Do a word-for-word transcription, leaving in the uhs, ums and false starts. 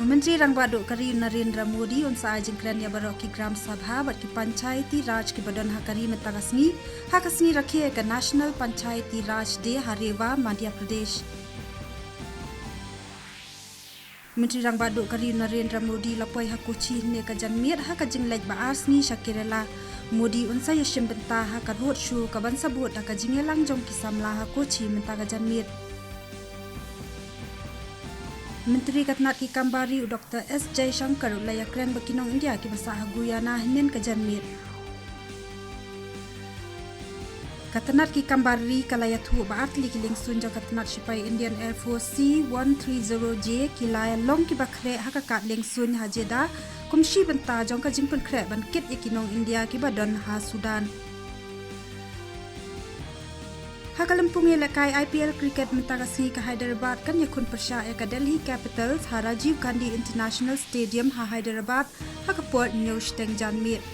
U Myntri Rangbah Duh ka ri u Narendra Modi un sa ai jingkren ïa baroh ki Gram Sabha bad ki Panchayati Raj kiba don ha ka ri mynta ka sngi, ha ka sngi rakhe ïa ka National Panchayati Raj Day ha Rewa, Madhya Pradesh. Myntri Rangbah Duh ka ri u Narendra Modi la poi ha Kochi hynne ka janmiet ha ka jingleit ba ar sngi sha Kerala. Modi un sa ïashim bynta ha ka road show kaban sa bud da ka jingïalang jong ki samla ha Kochi mynta ka janmiet. Myntri ka tnat ki kam bar ri u Doctor S Jaishankar u la ïakren bad ki nong India kiba sah ha Guyana hynnin ka janmiet. Ka tnat ki kam bar ri ka la ïathuh ba artylli ki liengsuiñ jong ka tnat shipai Indian Air Force C one three zero J ki la long kiba khreh ha ka kad liengsuiñ ha Jeddah, kum shi bynta jong ka jingpynkhreh ban kit ïa ki nong India kiba don ha Sudan. Ha ka lympung ïalehkai I P L cricket mynta ka sngi ka Hyderabad kan ïakhun pyrshah ïa ka Delhi Capitals ha Rajiv Gandhi International Stadium ha Hyderabad ha ka por hynñiew shiteng janmiet.